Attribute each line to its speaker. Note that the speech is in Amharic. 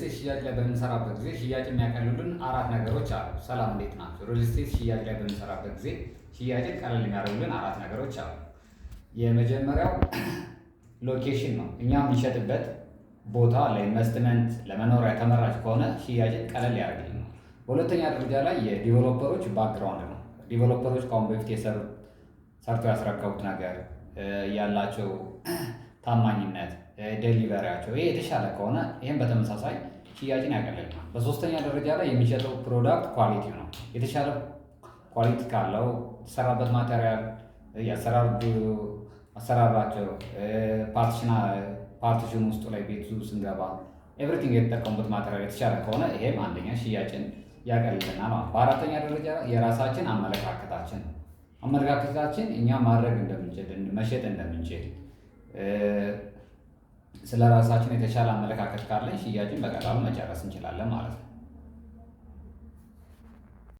Speaker 1: Real estate ሽያጭ ላይ በምንሰራበት ጊዜ ሽያጭ የሚያቀልሉልን አራት ነገሮች አሉ። ሰላም፣ እንዴት ናችሁ? Real estate ሽያጭ ላይ በምንሰራበት ጊዜ ሽያጭን ቀለል የሚያደርጉልን አራት ነገሮች አሉ። የመጀመሪያው location ነው። እኛ የምንሸጥበት ቦታ ለኢንቨስትመንት፣ ለመኖሪያ ተመራጭ ከሆነ ሽያጭን ቀለል ያደርግልናል። በሁለተኛ ደረጃ ላይ የ developer ኦች background ነው። Developer ኦች ከአሁን በፊት የሰሩት፣ ሰርተው ያስረከቡት ነገር፣ ያላቸው ታማኝነት፣ delivery ያቸው ይሄ የተሻለ ከሆነ ይህም በተመሳሳይ ሽያጭን ያቀልልናል። በሶስተኛ ደረጃ ላይ የሚሸጠው product quality ነው። የተሻለ quality ካለው፣ የተሰራበት material፣ የአሰራር አሰራራቸው፣ partition ውስጡ ላይ ቤቱ ስንገባ everything የተጠቀሙበት material የተሻለ ከሆነ ይሄም አንደኛ ሽያጭን ያቀልልናል ማለት ነው። በአራተኛ ደረጃ የራሳችን አመለካከታችን ነው። አመለካከታችን እኛ ማድረግ እንደምንችል፣ መሸጥ እንደምንችል ስለ ራሳችን የተሻለ አመለካከት ካለን ሽያጭን በቀላሉ መጨረስ እንችላለን ማለት ነው።